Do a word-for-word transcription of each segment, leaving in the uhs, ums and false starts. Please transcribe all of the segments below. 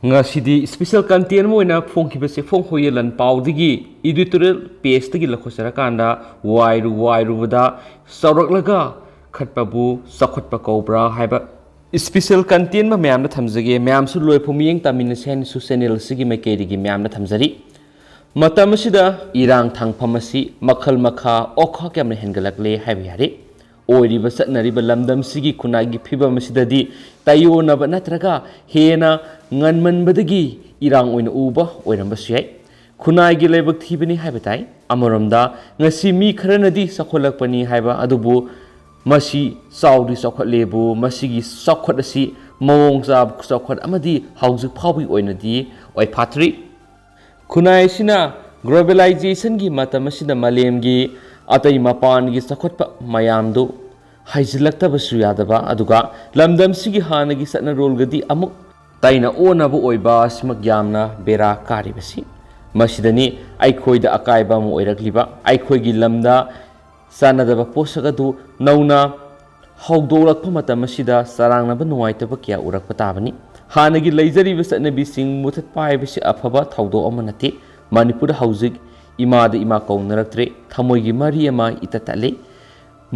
ꯉꯁꯤꯗꯤ special content ꯑꯃ ꯑꯣꯏꯅ ꯐꯣꯡꯈꯤꯕꯁꯦ ꯐꯣꯡꯈꯣꯏ ꯌꯦꯂꯟ ꯄꯥꯎꯗꯒꯤ editorial pageꯇꯒꯤ ꯂꯧꯈꯠꯆꯔꯀꯥꯟꯗ ꯋꯥꯏꯔꯨ ꯋꯥꯏꯔꯨꯕꯗ ꯆꯥꯎꯔꯛꯂꯒ ꯈꯠꯄꯕꯨ ꯆꯥꯎꯈꯠꯄ ꯀꯧꯕ꯭ꯔꯥ ꯍꯥꯏꯕ special content ꯑꯃ ꯃꯌꯥꯝꯗ ꯊꯝꯖꯒꯦ꯫ ꯃꯌꯥꯝꯁꯨ ꯂꯣꯏꯐꯥꯎ ꯃꯤꯠꯌꯦꯡ ꯇꯥꯃꯤꯟꯅꯁꯦ ꯍꯥꯏꯅꯁꯨ channel ꯑꯁꯤꯒꯤ ꯃꯥꯏꯀꯩꯗꯒꯤ ꯃꯌꯥꯝꯗ ꯊꯝꯖꯔꯤ꯫ ꯃꯇꯝ ꯑꯁꯤꯗ ꯏꯔꯥꯡ ꯊꯥꯡꯐꯝ ꯑꯁꯤ ꯃꯈꯜ ꯃꯈꯥ ꯑꯣꯈꯥꯛ ꯌꯥꯝꯅ ꯍꯦꯟꯒꯠꯂꯛꯂꯦ ꯍꯥꯏꯕ ꯌꯥꯔꯦ꯫ ꯑꯣꯏꯔꯤꯕ ꯆꯠꯅꯔꯤꯕ ꯂꯝꯗꯝꯁꯤꯒꯤ ꯈꯨꯟꯅꯥꯏꯒꯤ ꯐꯤꯕꯝ ꯑꯁꯤꯗꯗꯤ ꯇꯥꯏꯑꯣꯟꯅꯕ ꯅꯠꯇ꯭ꯔꯒ ꯍꯦꯟꯅ ꯉꯟꯃꯟꯕꯗꯒꯤ ꯏꯔꯥꯡ ꯑꯣꯏꯅ ꯎꯕ ꯑꯣꯏꯔꯝꯕꯁꯨ ꯌꯥꯏ꯫ ꯈꯨꯟꯅꯥꯏꯒꯤ ꯂꯥꯏꯕꯛ ꯊꯤꯕꯅꯤ ꯍꯥꯏꯕ ꯇꯥꯏ꯫ ꯑꯃꯔꯣꯝꯗ ꯉꯁꯤ ꯃꯤ ꯈꯔꯅꯗꯤ ꯆꯥꯎꯈꯠꯂꯛꯄꯅꯤ ꯍꯥꯏꯕ ꯑꯗꯨꯕꯨ ꯃꯁꯤ ꯆꯥꯎꯗꯤ ꯆꯥꯎꯈꯠꯂꯦꯕꯨ ꯃꯁꯤꯒꯤ ꯆꯥꯎꯈꯠ ꯑꯁꯤ ꯃꯑꯣꯡ ꯆꯥꯕ ꯆꯥꯎꯈꯠ ꯑꯃꯗꯤ ꯍꯧꯖꯤꯛ ꯐꯥꯎꯕꯒꯤ ꯑꯣꯏꯅꯗꯤ ꯑꯣꯏꯐꯥꯠꯇ꯭ꯔꯤ꯫ ꯈꯨꯟꯅꯥꯏ ꯑꯁꯤꯅ globalizationꯒꯤ ꯃꯇꯝ ꯑꯁꯤꯗ ꯃꯥꯂꯦꯝꯒꯤ ꯑꯇꯩ ꯃꯄꯥꯟꯒꯤ ꯆꯥꯎꯈꯠꯄ ꯃꯌꯥꯝꯗꯨ ꯍꯩꯖꯤꯜꯂꯛꯇꯕꯁꯨ ꯌꯥꯗꯕ, ꯑꯗꯨꯒ ꯂꯝꯗꯝꯁꯤꯒꯤ ꯍꯥꯟꯅꯒꯤ ꯆꯠꯅꯔꯣꯜꯒꯗꯤ ꯑꯃꯨꯛ ꯇꯩꯅ ꯑꯣꯟꯅꯕ ꯑꯣꯏꯕ ꯑꯁꯤꯃꯛ ꯌꯥꯝꯅ ꯕꯦꯔꯥ ꯀꯥꯔꯤꯕꯁꯤ꯫ ꯃꯁꯤꯗꯅꯤ ꯑꯩꯈꯣꯏꯗ ꯑꯀꯥꯏꯕ ꯑꯃ ꯑꯣꯏꯔꯛꯂꯤꯕ꯫ ꯑꯩꯈꯣꯏꯒꯤ ꯂꯝꯗ ꯆꯥꯟꯅꯗꯕ ꯄꯣꯠꯁꯛ ꯑꯗꯨ ꯅꯧꯅ ꯍꯧꯗꯣꯛꯂꯛꯄ ꯃꯇꯝ ꯑꯁꯤꯗ ꯆꯔꯥꯡꯅꯕ ꯅꯨꯡꯉꯥꯏꯇꯕ ꯀꯌꯥ ꯎꯔꯛꯄ ꯇꯥꯕꯅꯤ꯫ ꯍꯥꯟꯅꯒꯤ ꯂꯩꯖꯔꯤꯕ ꯆꯠꯅꯕꯤꯁꯤꯡ ꯃꯨꯊꯠꯄ ꯍꯥꯏꯕꯁꯤ ꯑꯐꯕ ꯊꯧꯗꯣꯛ ꯑꯃ ꯅꯠꯇꯦ꯫ ꯃꯅꯤꯄꯨꯔꯗ ꯍꯧꯖꯤꯛ ꯏꯃꯥꯗ ꯏꯃꯥ ꯀꯧꯅꯔꯛꯇ꯭ꯔꯦ꯫ ꯊꯃꯣꯏꯒꯤ ꯃꯔꯤ ꯑꯃ ꯏꯇꯠ ꯇꯠꯂꯤ꯫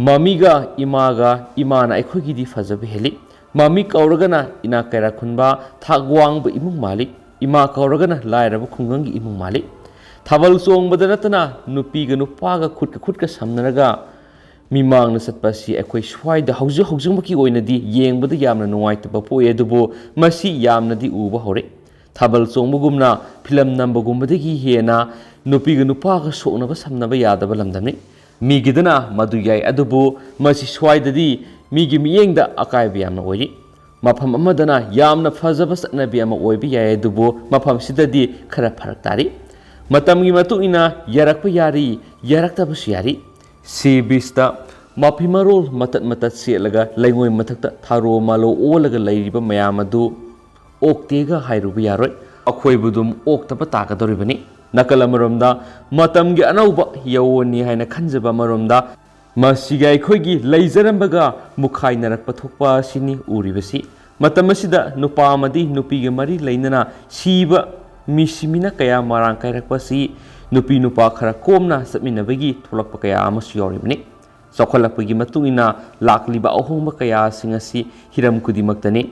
ꯃꯃꯤꯒ ꯏꯃꯥꯒ ꯏꯃꯥꯅ ꯑꯩꯈꯣꯏꯒꯤꯗꯤ ꯐꯖꯕ ꯍꯦꯜꯂꯤ꯫ ꯃꯃꯤ ꯀꯧꯔꯒꯅ ꯏꯅꯥꯛ ꯀꯩꯔꯥꯛ ꯈꯨꯟꯕ, ꯊꯥꯛ ꯋꯥꯡꯕ ꯏꯃꯨꯡ ꯃꯥꯜꯂꯤ꯫ ꯏꯃꯥ ꯀꯧꯔꯒꯅ ꯂꯥꯏꯔꯕ ꯈꯨꯡꯒꯪꯒꯤ ꯏꯃꯨꯡ ꯃꯥꯜꯂꯤ꯫ ꯊꯥꯕꯜ ꯆꯣꯡꯕꯗ ꯅꯠꯇꯅ ꯅꯨꯄꯤꯒ ꯅꯨꯄꯥꯒ ꯈꯨꯠꯀ ꯈꯨꯠꯀ ꯁꯝꯅꯔꯒ ꯃꯤꯃꯥꯡꯗ ꯆꯠꯄ ꯑꯁꯤ ꯑꯩꯈꯣꯏ ꯁ꯭ꯋꯥꯏꯗ ꯍꯧꯖꯤꯛ ꯍꯧꯖꯤꯛꯃꯛꯀꯤ ꯑꯣꯏꯅꯗꯤ ꯌꯦꯡꯕꯗ ꯌꯥꯝꯅ ꯅꯨꯡꯉꯥꯏꯇꯕ ꯄꯣꯛꯏ, ꯑꯗꯨꯕꯨ ꯃꯁꯤ ꯌꯥꯝꯅꯗꯤ ꯎꯕ ꯍꯧꯔꯦ꯫ ꯊꯥꯕꯜ ꯆꯣꯡꯕꯒꯨꯝꯅ ꯐꯤꯂꯝ ꯅꯝꯕꯒꯨꯝꯕꯗꯒꯤ ꯍꯦꯟꯅ ꯅꯨꯄꯤꯒ ꯅꯨꯄꯥꯒ ꯁꯣꯛꯅꯕ ꯁꯝꯅꯕ ꯌꯥꯗꯕ ꯂꯝꯗꯝꯅꯤ꯫ ꯃꯤꯒꯤꯗꯅ ꯃꯗꯨ ꯌꯥꯏ, ꯑꯗꯨꯕꯨ ꯃꯁꯤ ꯁ꯭ꯋꯥꯏꯗꯗꯤ ꯃꯤꯒꯤ ꯃꯤꯠꯌꯦꯡꯗ ꯑꯀꯥꯏꯕ ꯌꯥꯝꯅ ꯑꯣꯏꯔꯤ꯫ ꯃꯐꯝ ꯑꯃꯗꯅ ꯌꯥꯝꯅ ꯐꯖꯕ ꯆꯠꯅꯕꯤ ꯑꯃ ꯑꯣꯏꯕ ꯌꯥꯏ, ꯑꯗꯨꯕꯨ ꯃꯐꯝꯁꯤꯗꯗꯤ ꯈꯔ ꯐꯔꯛ ꯇꯥꯔꯤ꯫ ꯃꯇꯝꯒꯤ ꯃꯇꯨꯡ ꯏꯟꯅ ꯌꯥꯔꯛꯄ ꯌꯥꯔꯤ, ꯌꯥꯔꯛꯇꯕꯁꯨ ꯌꯥꯔꯤ꯫ ꯁꯤ ꯕꯤꯁꯇ ꯃꯐꯤ ꯃꯔꯣꯜ ꯃꯇꯠ ꯃꯇꯠ ꯁꯦꯠꯂꯒ ꯂꯩꯉꯣꯏ ꯃꯊꯛꯇ ꯊꯥꯔꯣ ꯃꯥꯂꯣ ꯑꯣꯜꯂꯒ ꯂꯩꯔꯤꯕ ꯃꯌꯥꯝ ꯑꯗꯨ ꯑꯣꯛꯇꯦꯒ ꯍꯥꯏꯔꯨꯕ ꯌꯥꯔꯣꯏ꯫ ꯑꯩꯈꯣꯏꯕꯨ ꯑꯗꯨꯝ ꯑꯣꯛꯇꯕ ꯇꯥꯒꯗꯧꯔꯤꯕꯅꯤ꯫ ꯅꯥꯀꯜ ꯑꯃꯔꯣꯝꯗ ꯃꯇꯝꯒꯤ ꯑꯅꯧꯕ ꯌꯥꯑꯣꯟꯅꯤ ꯍꯥꯏꯅ ꯈꯟꯖꯕ ꯑꯃꯔꯣꯝꯗ ꯃꯁꯤꯒ ꯑꯩꯈꯣꯏꯒꯤ ꯂꯩꯖꯔꯝꯕꯒ ꯃꯨꯈꯥꯏꯅꯔꯛꯄ ꯊꯣꯛꯄ ꯑꯁꯤꯅꯤ ꯎꯔꯤꯕꯁꯤ꯫ ꯃꯇꯝ ꯑꯁꯤꯗ ꯅꯨꯄꯥ ꯑꯃꯗꯤ ꯅꯨꯄꯤꯒ ꯃꯔꯤ ꯂꯩꯅꯅ ꯁꯤꯕ ꯃꯤꯁꯤꯃꯤꯅ ꯀꯌꯥ ꯃꯔꯥꯡ ꯀꯥꯏꯔꯛꯄ ꯑꯁꯤ ꯅꯨꯄꯤ ꯅꯨꯄꯥ ꯈꯔ ꯀꯣꯝꯅ ꯆꯠꯃꯤꯟꯅꯕꯒꯤ ꯊꯣꯛꯂꯛꯄ ꯀꯌꯥ ꯑꯃꯁꯨ ꯌꯥꯎꯔꯤꯕꯅꯤ꯫ ꯆꯥꯎꯈꯠꯂꯛꯄꯒꯤ ꯃꯇꯨꯡ ꯏꯟꯅ ꯂꯥꯛꯂꯤꯕ ꯑꯍꯣꯡꯕ ꯀꯌꯥꯁꯤꯡ ꯑꯁꯤ ꯍꯤꯔꯝ ꯈꯨꯗꯤꯡꯃꯛꯇꯅꯤ꯫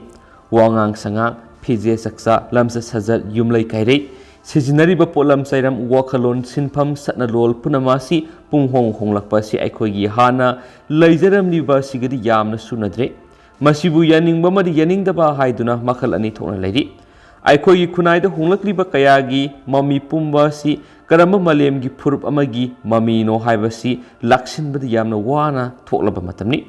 ꯋꯥꯉꯥꯡ ꯁꯉꯥꯡ, ꯐꯤꯖꯦꯠ ꯆꯛꯆꯥ, ꯂꯝꯆꯠ ꯁꯥꯖꯠ, ꯌꯨꯝꯂꯩ ꯀꯩꯔꯩ, ꯁꯤꯖꯤꯟꯅꯔꯤꯕ ꯄꯣꯠꯂꯝ ꯆꯩꯔꯝ, ꯋꯥꯈꯜꯂꯣꯟ, ꯁꯤꯟꯐꯝ, ꯆꯠꯅꯂꯣꯟ ꯄꯨꯝꯅꯃꯛ ꯑꯁꯤ ꯄꯨꯡꯍꯣꯡ ꯍꯣꯡꯂꯛꯄ ꯑꯁꯤ ꯑꯩꯈꯣꯏꯒꯤ ꯍꯥꯟꯅ ꯂꯩꯖꯔꯝꯂꯤꯕ ꯑꯁꯤꯒꯗꯤ ꯌꯥꯝꯅ ꯆꯨꯅꯗ꯭ꯔꯦ꯫ ꯃꯁꯤꯕꯨ ꯌꯥꯅꯤꯡꯕ ꯑꯃꯗꯤ ꯌꯥꯅꯤꯡꯗꯕ ꯍꯥꯏꯗꯨꯅ ꯃꯈꯜ ꯑꯅꯤ ꯊꯣꯛꯅ ꯂꯩꯔꯤ꯫ ꯑꯩꯈꯣꯏꯒꯤ ꯈꯨꯟꯅꯥꯏꯗ ꯍꯣꯡꯂꯛꯂꯤꯕ ꯀꯌꯥꯒꯤ ꯃꯃꯤ ꯄꯨꯝꯕ ꯑꯁꯤ ꯀꯔꯝꯕ ꯃꯥꯂꯦꯝꯒꯤ ꯐꯨꯔꯨꯞ ꯑꯃꯒꯤ ꯃꯃꯤꯅꯣ ꯍꯥꯏꯕꯁꯤ ꯂꯥꯛꯁꯤꯟꯕꯗ ꯌꯥꯝꯅ ꯋꯥꯅ ꯊꯣꯛꯂꯕ ꯃꯇꯝꯅꯤ꯫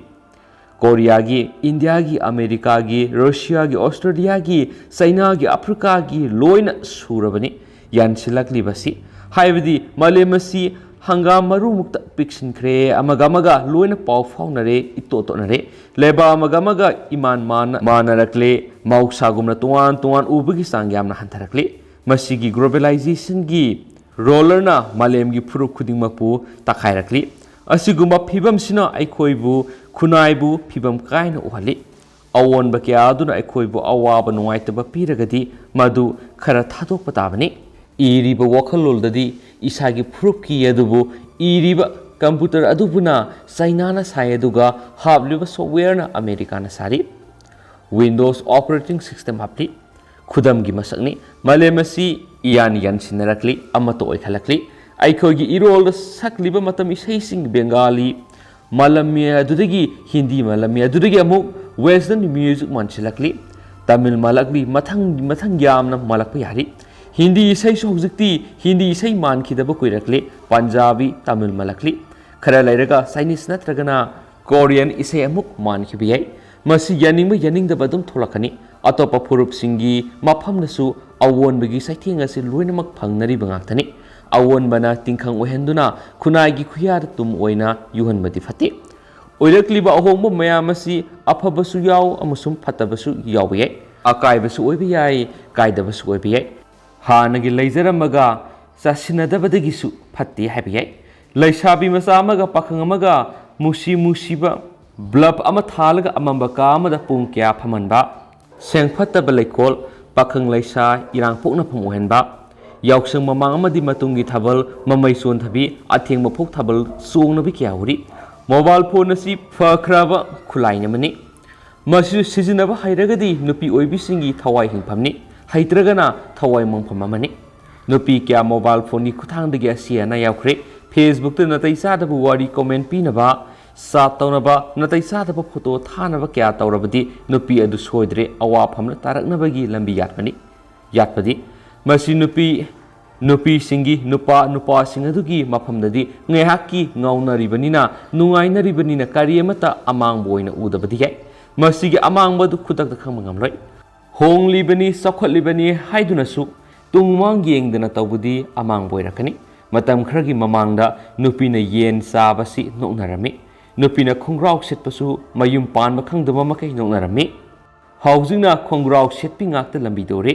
ꯀꯣꯔꯤꯌꯥꯒꯤ, ꯏꯟꯗꯤꯌꯥꯒꯤ, ꯑꯃꯦꯔꯤꯀꯥꯒꯤ, ꯔꯨꯁꯤꯌꯥꯒꯤ, ꯑꯣꯁꯇ꯭ꯔꯦꯂꯤꯌꯥꯒꯤ, ꯆꯩꯅꯥꯒꯤ, ꯑꯐ꯭ꯔꯤꯀꯥꯒꯤ ꯂꯣꯏꯅ ꯁꯨꯔꯕꯅꯤ꯫ ꯌꯥꯟꯁꯤꯜꯂꯛꯂꯤꯕꯁꯤ, ꯍꯥꯏꯕꯗꯤ ꯃꯥꯂꯦꯝ ꯑꯁꯤ ꯍꯪꯒꯥꯝ ꯃꯔꯨꯃꯨꯛꯇ ꯄꯤꯛꯁꯤꯟꯈ꯭ꯔꯦ, ꯑꯃꯒ ꯑꯃꯒ ꯂꯣꯏꯅ ꯄꯥꯎ ꯐꯥꯎꯅꯔꯦ, ꯏꯇꯣꯠ ꯇꯣꯠꯅꯔꯦ, ꯂꯩꯕꯥꯛ ꯑꯃꯒ ꯑꯃꯒ ꯏꯃꯥꯟ ꯃꯥꯟꯅ ꯃꯥꯟꯅꯔꯛꯂꯦ, ꯃꯍꯧꯁꯥꯒꯨꯝꯅ ꯇꯣꯉꯥꯟ ꯇꯣꯉꯥꯟ ꯎꯕꯒꯤ ꯆꯥꯡ ꯌꯥꯝꯅ ꯍꯟꯊꯔꯛꯂꯤ꯫ ꯃꯁꯤꯒꯤ ꯒ꯭ꯂꯣꯕꯦꯂꯥꯏꯖꯦꯁꯟꯒꯤ ꯔꯣꯂꯔꯅ ꯃꯥꯂꯦꯝꯒꯤ ꯐꯨꯔꯨꯞ ꯈꯨꯗꯤꯡꯃꯛꯄꯨ ꯇꯛꯈꯥꯏꯔꯛꯂꯤ꯫ ꯑꯁꯤꯒꯨꯝꯕ ꯐꯤꯕꯝꯁꯤꯅ ꯑꯩꯈꯣꯏꯕꯨ, ꯈꯨꯟꯅꯥꯏꯕꯨ ꯐꯤꯕꯝ ꯀꯥꯏꯅ ꯎꯍꯜꯂꯤ꯫ ꯑꯑꯣꯟꯕ ꯀꯌꯥ ꯑꯗꯨꯅ ꯑꯩꯈꯣꯏꯕꯨ ꯑꯋꯥꯕ ꯅꯨꯡꯉꯥꯏꯇꯕ ꯄꯤꯔꯒꯗꯤ ꯃꯗꯨ ꯈꯔ ꯊꯥꯗꯣꯛꯄ ꯇꯥꯕꯅꯤ꯫ ꯏꯔꯤꯕ ꯋꯥꯈꯜꯂꯣꯟꯗꯗꯤ ꯏꯁꯥꯒꯤ ꯐꯨꯔꯨꯞꯀꯤ ꯑꯗꯨꯕꯨ ꯏꯔꯤꯕ ꯀꯝꯄ꯭ꯌꯨꯇꯔ ꯑꯗꯨꯕꯨꯅ ꯆꯩꯅꯥꯅ ꯁꯥꯏ, ꯑꯗꯨꯒ ꯍꯥꯞꯂꯤꯕ ꯁꯣꯐꯋꯦꯌꯔꯅ ꯑꯃꯦꯔꯤꯀꯥꯅ ꯁꯥꯔꯤ꯫ Windows operating system happily. ꯈꯨꯗꯝꯒꯤ ꯃꯁꯛꯅꯤ꯫ ꯃꯥꯂꯦꯝ ꯑꯁꯤ ꯏꯌꯥꯟ ꯌꯥꯟꯁꯤꯟꯅꯔꯛꯂꯤ, ꯑꯃꯠꯇ ꯑꯣꯏꯈꯠꯂꯛꯂꯤ꯫ ꯑꯩꯈꯣꯏꯒꯤ ꯏꯔꯣꯜꯗ ꯁꯛꯂꯤꯕ ꯃꯇꯝ ꯏꯁꯩꯁꯤꯡ ꯕꯦꯡꯒꯥꯂꯤ ꯃꯥꯂꯝꯃꯤ, ꯑꯗꯨꯗꯒꯤ ꯍꯤꯟꯗꯤ ꯃꯥꯂꯝꯃꯤ, ꯑꯗꯨꯗꯒꯤ ꯑꯃꯨꯛ ꯋꯦꯁꯇꯔꯟ ꯃ꯭ꯌꯨꯖꯤꯛ ꯃꯥꯟꯁꯤꯜꯂꯛꯂꯤ꯫ ꯇꯥꯃꯤꯜ ꯃꯥꯜꯂꯛꯂꯤ, ꯃꯊꯪ ꯃꯊꯪ ꯌꯥꯝꯅ ꯃꯥꯜꯂꯛꯄ ꯌꯥꯔꯤ꯫ ꯍꯤꯟꯗꯤ ꯏꯁꯩꯁꯨ ꯍꯧꯖꯤꯛꯇꯤ ꯍꯤꯟꯗꯤ ꯏꯁꯩ ꯃꯥꯟꯈꯤꯗꯕ ꯀꯨꯏꯔꯛꯂꯤ꯫ ꯄꯟꯖꯥꯕꯤ, ꯇꯥꯃꯤꯜ ꯃꯥꯜꯂꯛꯂꯤ꯫ ꯈꯔ ꯂꯩꯔꯒ ꯆꯥꯏꯅꯤꯁ ꯅꯠꯇ꯭ꯔꯒꯅ ꯀꯣꯔꯤꯌꯟ ꯏꯁꯩ ꯑꯃꯨꯛ ꯃꯥꯟꯈꯤꯕ ꯌꯥꯏ꯫ ꯃꯁꯤ ꯌꯥꯅꯤꯡꯕ ꯌꯥꯅꯤꯡꯗꯕ ꯑꯗꯨꯝ ꯊꯣꯛꯂꯛꯀꯅꯤ꯫ ꯑꯇꯣꯞꯄ ꯐꯨꯔꯨꯞꯁꯤꯡꯒꯤ ꯃꯐꯝꯗꯁꯨ ꯑꯑꯣꯟꯕꯒꯤ ꯆꯩꯊꯦꯡ ꯑꯁꯤ ꯂꯣꯏꯅꯃꯛ ꯐꯪꯅꯔꯤꯕ ꯉꯥꯛꯇꯅꯤ꯫ ꯑꯑꯣꯟꯕꯅ ꯇꯤꯡꯈꯪ ꯑꯣꯏꯍꯟꯗꯨꯅ ꯈꯨꯟꯅꯥꯏꯒꯤ ꯈꯨꯌꯥꯗ ꯇꯨꯝ ꯑꯣꯏꯅ ꯌꯨꯍꯟꯕꯗꯤ ꯐꯠꯇꯦ꯫ ꯑꯣꯏꯔꯛꯂꯤꯕ ꯑꯍꯣꯡꯕ ꯃꯌꯥꯝ ꯑꯁꯤ ꯑꯐꯕꯁꯨ ꯌꯥꯎ ꯑꯃꯁꯨꯡ ꯐꯠꯇꯕꯁꯨ ꯌꯥꯎꯕ ꯌꯥꯏ꯫ ꯑꯀꯥꯏꯕꯁꯨ ꯑꯣꯏꯕ ꯌꯥꯏ, ꯀꯥꯏꯗꯕꯁꯨ ꯑꯣꯏꯕ ꯌꯥꯏ꯫ ꯍꯥꯟꯅꯒꯤ ꯂꯩꯖꯔꯝꯃꯒ ꯆꯥꯁꯤꯟꯅꯗꯕꯗꯒꯤꯁꯨ ꯐꯠꯇꯦ ꯍꯥꯏꯕ ꯌꯥꯏ꯫ ꯂꯩꯁꯥꯕꯤ ꯃꯆꯥ ꯑꯃꯒ ꯄꯥꯈꯪ ꯑꯃꯒ ꯃꯨꯁꯤ ꯃꯨꯁꯤꯕ ꯕ꯭ꯂꯕ ꯑꯃ ꯊꯥꯜꯂꯒ ꯑꯃꯝꯕ ꯀꯥ ꯑꯃꯗ ꯄꯨꯡ ꯀꯌꯥ ꯐꯝꯍꯟꯕ? ꯁꯦꯡꯐꯠꯇꯕ ꯂꯩꯀꯣꯜ, ꯄꯥꯈꯪ ꯂꯩꯁꯥ ꯏꯔꯥꯡ ꯄꯣꯛꯅꯐꯝ ꯑꯣꯏꯍꯟꯕ, ꯌꯥꯎꯁꯪ ꯃꯃꯥꯡ ꯑꯃꯗꯤ ꯃꯇꯨꯡꯒꯤ ꯊꯥꯕꯜ, ꯃꯃꯩ ꯆꯣꯟꯊꯕꯤ, ꯑꯊꯦꯡꯕ ꯐꯥꯎ ꯊꯥꯕꯜ ꯆꯣꯡꯅꯕꯤ ꯀꯌꯥ ꯎꯔꯤ꯫ ꯃꯣꯕꯥꯏꯜ ꯐꯣꯟ ꯑꯁꯤ ꯐꯈ꯭ꯔꯕ ꯈꯨꯠꯂꯥꯏ ꯑꯃꯅꯤ꯫ ꯃꯁꯤ ꯁꯤꯖꯤꯟꯅꯕ ꯍꯩꯔꯒꯗꯤ ꯅꯨꯄꯤ ꯑꯣꯏꯕꯤꯁꯤꯡꯒꯤ ꯊꯋꯥꯏ ꯍꯤꯡꯐꯝꯅꯤ, ꯍꯩꯇ꯭ꯔꯒꯅ ꯊꯋꯥꯏ ꯃꯥꯡꯐꯝ ꯑꯃꯅꯤ꯫ ꯅꯨꯄꯤ ꯀꯌꯥ ꯃꯣꯕꯥꯏꯜ ꯐꯣꯟꯒꯤ ꯈꯨꯠꯊꯥꯡꯗꯒꯤ ꯑꯁꯤ ꯑꯅꯥ ꯌꯥꯎꯈ꯭ꯔꯦ꯫ ꯐꯦꯁꯕꯨꯛꯇ ꯅꯥꯇꯩ ꯆꯥꯗꯕ ꯋꯥꯔꯤ ꯀꯣꯃꯦꯟ ꯄꯤꯅꯕ, ꯆꯥꯠ ꯇꯧꯅꯕ, ꯅꯥꯇꯩ ꯆꯥꯗꯕ ꯐꯣꯇꯣ ꯊꯥꯅꯕ ꯀꯌꯥ ꯇꯧꯔꯕꯗꯤ ꯅꯨꯄꯤ ꯑꯗꯨ ꯁꯣꯏꯗ꯭ꯔꯦ ꯑꯋꯥꯐꯝꯗ ꯇꯥꯔꯛꯅꯕꯒꯤ ꯂꯝꯕꯤ ꯌꯥꯠꯄꯅꯤ꯫ ꯌꯥꯠꯄꯗꯤ ꯃꯁꯤ ꯅꯨꯄꯤ, ꯅꯨꯄꯤꯁꯤꯡꯒꯤ, ꯅꯨꯄꯥ, ꯅꯨꯄꯥꯁꯤꯡ ꯑꯗꯨꯒꯤ ꯃꯐꯝꯗꯗꯤ ꯉꯥꯏꯍꯥꯛꯀꯤ ꯉꯥꯎꯅꯔꯤꯕꯅꯤꯅ, ꯅꯨꯡꯉꯥꯏꯅꯔꯤꯕꯅꯤꯅ ꯀꯔꯤ ꯑꯃꯠꯇ ꯑꯃꯥꯡꯕ ꯑꯣꯏꯅ ꯎꯗꯕꯗꯤ ꯌꯥꯏ꯫ ꯃꯁꯤꯒꯤ ꯑꯃꯥꯡꯕ ꯑꯗꯨ ꯈꯨꯗꯛꯇ ꯈꯪꯕ ꯉꯝꯂꯣꯏ꯫ ꯍꯣꯡꯂꯤꯕꯅꯤ, ꯆꯥꯎꯈꯠꯂꯤꯕꯅꯤ ꯍꯥꯏꯗꯨꯅꯁꯨ ꯇꯨꯡ ꯃꯥꯡ ꯌꯦꯡꯗꯅ ꯇꯧꯕꯗꯤ ꯑꯃꯥꯡꯕ ꯑꯣꯏꯔꯛꯀꯅꯤ꯫ ꯃꯇꯝ ꯈꯔꯒꯤ ꯃꯃꯥꯡꯗ ꯅꯨꯄꯤꯅ ꯌꯦꯟ ꯆꯥꯕꯁꯤ ꯅꯣꯛꯅꯔꯝꯃꯤ꯫ ꯅꯨꯄꯤꯅ ꯈꯣꯡꯒ꯭ꯔꯥꯎ ꯁꯦꯠꯄꯁꯨ ꯃꯌꯨꯝ ꯄꯥꯟꯕ ꯈꯪꯗꯕ ꯃꯈꯩ ꯅꯣꯛꯅꯔꯝꯃꯤ꯫ ꯍꯧꯖꯤꯛꯅ ꯈꯣꯡꯒ꯭ꯔꯥꯎ ꯁꯦꯠꯄꯤ ꯉꯥꯛꯇ ꯂꯝꯕꯤꯗ ꯎꯔꯦ꯫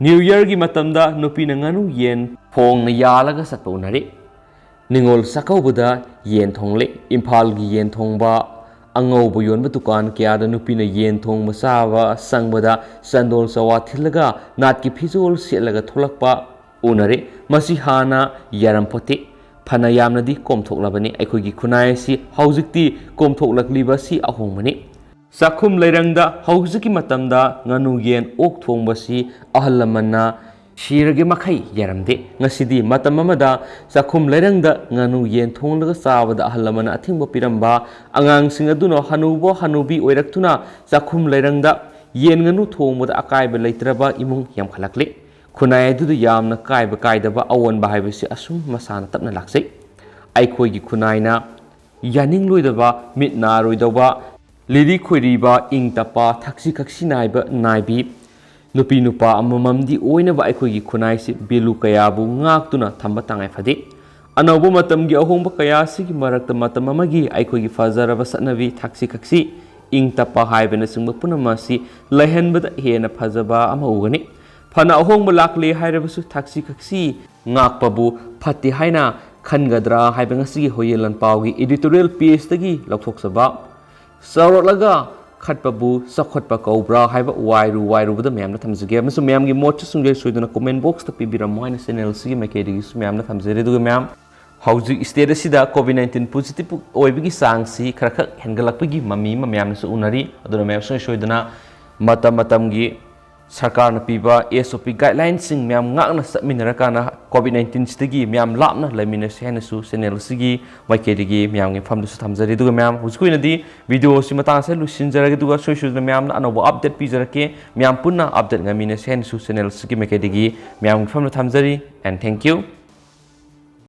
ꯅ꯭ꯌꯨ ꯌꯔꯒꯤ ꯃꯇꯝꯗ ꯅꯨꯄꯤꯅ ꯉꯥꯅꯨ ꯌꯦꯟ ꯊꯣꯡꯅ ꯌꯥꯜꯂꯒ ꯆꯠꯄ ꯎꯅꯔꯦ꯫ ꯅꯤꯉꯣꯜ ꯆꯥꯛꯀꯧꯕꯗ ꯌꯦꯟ ꯊꯣꯡꯂꯦ꯫ ꯏꯝꯐꯥꯜꯒꯤ ꯌꯦꯟ ꯊꯣꯡꯕ, ꯑꯉꯧꯕ ꯌꯣꯟꯕ ꯗꯨꯀꯥꯟ ꯀꯌꯥꯗ ꯅꯨꯄꯤꯅ ꯌꯦꯟ ꯊꯣꯡꯕ ꯆꯥꯕ ꯆꯪꯕꯗ ꯆꯟꯗꯣꯜ ꯆꯋꯥ ꯊꯤꯜꯂꯒ ꯅꯥꯠꯀꯤ ꯐꯤꯖꯣꯜ ꯁꯦꯠꯂꯒ ꯊꯣꯛꯂꯛꯄ ꯎꯅꯔꯦ꯫ ꯃꯁꯤ ꯍꯥꯟꯅ ꯌꯥꯔꯝꯄꯣꯠꯇꯦ꯫ ꯐꯅ ꯌꯥꯝꯅꯗꯤ ꯀꯣꯝꯊꯣꯛꯂꯕꯅꯤ꯫ ꯑꯩꯈꯣꯏꯒꯤ ꯈꯨꯟꯅꯥꯏ ꯑꯁꯤ ꯍꯧꯖꯤꯛꯇꯤ ꯀꯣꯝꯊꯣꯛꯂꯛꯂꯤꯕ ꯑꯁꯤ ꯑꯍꯣꯡꯕꯅꯤ꯫ ꯆꯥꯛꯈꯨꯝ ꯂꯩꯔꯪꯗ ꯍꯧꯖꯤꯛꯀꯤ ꯃꯇꯝꯗ ꯉꯥꯅꯨ, ꯌꯦꯟ, ꯑꯣꯛ ꯊꯣꯡꯕꯁꯤ ꯑꯍꯜ ꯂꯃꯟꯅ ꯁꯤꯔꯒꯦ ꯃꯈꯩ ꯌꯥꯔꯝꯗꯦ꯫ ꯉꯁꯤꯗꯤ ꯃꯇꯝ ꯑꯃꯗ ꯆꯥꯛꯈꯨꯝ ꯂꯩꯔꯪꯗ ꯉꯥꯅꯨ, ꯌꯦꯟ ꯊꯣꯡꯂꯒ ꯆꯥꯕꯗ ꯑꯍꯜ ꯂꯃꯟꯅ ꯑꯊꯤꯡꯕ ꯄꯤꯔꯝꯕ, ꯑꯉꯥꯡꯁꯤꯡ ꯑꯗꯨꯅ ꯍꯅꯨꯕ ꯍꯅꯨꯕꯤ ꯑꯣꯏꯔꯛꯇꯨꯅ ꯆꯥꯛꯈꯨꯝ ꯂꯩꯔꯪꯗ ꯌꯦꯟ ꯉꯥꯅꯨ ꯊꯣꯡꯕꯗ ꯑꯀꯥꯏꯕ ꯂꯩꯇ꯭ꯔꯕ ꯏꯃꯨꯡ ꯌꯥꯝꯈꯠꯂꯛꯂꯤ꯫ ꯈꯨꯟꯅꯥꯏ ꯑꯗꯨꯗ ꯌꯥꯝꯅ ꯀꯥꯏꯕ ꯀꯥꯏꯗꯕ ꯑꯑꯣꯟꯕ ꯍꯥꯏꯕꯁꯤ ꯑꯁꯨꯝ ꯃꯁꯥꯅ ꯇꯞꯅ ꯂꯥꯛꯆꯩ꯫ ꯑꯩꯈꯣꯏꯒꯤ ꯈꯨꯟꯅꯥꯏꯅ ꯌꯥꯅꯤꯡꯂꯣꯏꯗꯕ, ꯃꯤꯠ ꯅꯥꯔꯣꯏꯗꯧꯕ, ꯂꯤꯔꯤ ꯈꯣꯏꯔꯤꯕ, ꯏꯪ ꯇꯞꯄ, ꯊꯛꯁꯤ ꯈꯛꯁꯤ ꯅꯥꯏꯕ ꯅꯥꯏꯕꯤ, ꯅꯨꯄꯤ ꯅꯨꯄꯥ ꯑꯃꯃꯝꯗꯤ ꯑꯣꯏꯅꯕ ꯑꯩꯈꯣꯏꯒꯤ ꯈꯨꯟꯅꯥꯏꯁꯤ ꯚꯦꯂꯨ ꯀꯌꯥꯕꯨ ꯉꯥꯛꯇꯨꯅ ꯊꯝꯕ ꯇꯉꯥꯏ ꯐꯗꯦ꯫ ꯑꯅꯧꯕ ꯃꯇꯝꯒꯤ ꯑꯍꯣꯡꯕ ꯀꯌꯥ ꯑꯁꯤꯒꯤ ꯃꯔꯛꯇ ꯃꯇꯝ ꯑꯃꯒꯤ ꯑꯩꯈꯣꯏꯒꯤ ꯐꯖꯔꯕ ꯆꯠꯅꯕꯤ, ꯊꯛꯁꯤ ꯈꯛꯁꯤ, ꯏꯪ ꯇꯞꯄ ꯍꯥꯏꯕꯅꯆꯤꯡꯕ ꯄꯨꯝꯅꯃꯛ ꯑꯁꯤ ꯂꯩꯍꯟꯕꯗ ꯍꯦꯟꯅ ꯐꯖꯕ ꯑꯃ ꯎꯒꯅꯤ꯫ ꯐꯅ ꯑꯍꯣꯡꯕ ꯂꯥꯛꯂꯦ ꯍꯥꯏꯔꯕꯁꯨ ꯊꯛꯁꯤ ꯈꯛꯁꯤ ꯉꯥꯛꯄꯕꯨ ꯐꯠꯇꯦ ꯍꯥꯏꯅ ꯈꯟꯒꯗ꯭ꯔꯥ ꯍꯥꯏꯕ ꯉꯁꯤꯒꯤ ꯍꯣꯌꯦꯜ ꯂꯥꯟꯄꯥꯎꯒꯤ editorial pageꯇꯒꯤ ꯂꯧꯊꯣꯛꯆꯕ꯫ ꯆꯥꯎꯔꯛꯂꯒ ꯈꯠꯄꯕꯨ ꯆꯥꯎꯈꯠꯄ ꯀꯧꯕ꯭ꯔꯥ ꯍꯥꯏꯕ ꯋꯥꯏꯔꯨ ꯋꯥꯏꯔꯨꯕꯗ ꯃꯌꯥꯝꯅ ꯊꯝꯖꯒꯦ, ꯑꯃꯁꯨꯡ ꯃꯌꯥꯝꯒꯤ ꯃꯣꯠꯁꯨ ꯁꯨꯡꯁꯣꯏ ꯁꯣꯏꯗꯅ comment box ꯇ ꯄꯤꯕꯤꯔꯝꯃꯣ ꯍꯥꯏꯅ channel ꯑꯁꯤꯒꯤ ꯃꯥꯏꯀꯩꯗꯒꯤꯁꯨ ꯃꯌꯥꯝꯅ ꯊꯝꯖꯔꯤ꯫ ꯑꯗꯨꯒ ꯃꯌꯥꯝ, ꯍꯧꯖꯤꯛ state ꯑꯁꯤꯗ COVID nineteen positive ꯑꯣꯏꯕꯒꯤ ꯆꯥꯡꯁꯤ ꯈꯔ ꯈꯛ ꯍꯦꯟꯒꯠꯂꯛꯄꯒꯤ ꯃꯃꯤ ꯑꯃ ꯃꯌꯥꯝꯅꯁꯨ ꯎꯅꯔꯤ꯫ ꯑꯗꯨꯅ ꯃꯌꯥꯝ ꯁꯨꯡꯁꯣꯏ ꯁꯣꯏꯗꯅ ꯃꯇꯝ ꯃꯇꯝꯒꯤ ꯁꯔꯀꯥꯔꯅ ꯄꯤꯕ S O P guideline ꯁꯤꯡ ꯃꯌꯥꯝ ꯉꯥꯛꯅ ꯆꯠꯃꯤꯟꯅꯔꯀꯥꯟꯗ COVID nineteen ꯁꯤꯗꯒꯤ ꯃꯌꯥꯝ ꯂꯥꯞꯅ ꯂꯩꯃꯤꯟꯅꯁꯤ ꯍꯥꯏꯅꯁꯨ channel ꯑꯁꯤꯒꯤ ꯃꯥꯏꯀꯩꯗꯒꯤ ꯃꯌꯥꯝꯒꯤ ꯃꯐꯝꯗꯁꯨ ꯊꯝꯖꯔꯤ꯫ ꯑꯗꯨꯒ ꯃꯌꯥꯝ, ꯍꯧꯖꯤꯛꯀꯤ ꯑꯣꯏꯅꯗꯤ video ꯑꯁꯤ ꯃꯇꯥꯡ ꯑꯁꯤꯗ ꯂꯣꯏꯁꯤꯟꯖꯔꯒꯦ, ꯑꯗꯨꯒ ꯁꯨꯡꯁꯣꯏ ꯁꯣꯏꯗꯅ ꯃꯌꯥꯝꯅ ꯑꯅꯧꯕ update ꯄꯤꯖꯔꯛꯀꯦ꯫ ꯃꯌꯥꯝ ꯄꯨꯟꯅ update ꯉꯥꯏꯃꯤꯟꯅꯁꯤ ꯍꯥꯏꯅꯁꯨ channel ꯑꯁꯤꯒꯤ ꯃꯥꯏꯀꯩꯗꯒꯤ ꯃꯌꯥꯝꯒꯤ ꯃꯐꯝꯗ ꯊꯝꯖꯔꯤ꯫ And thank you꯫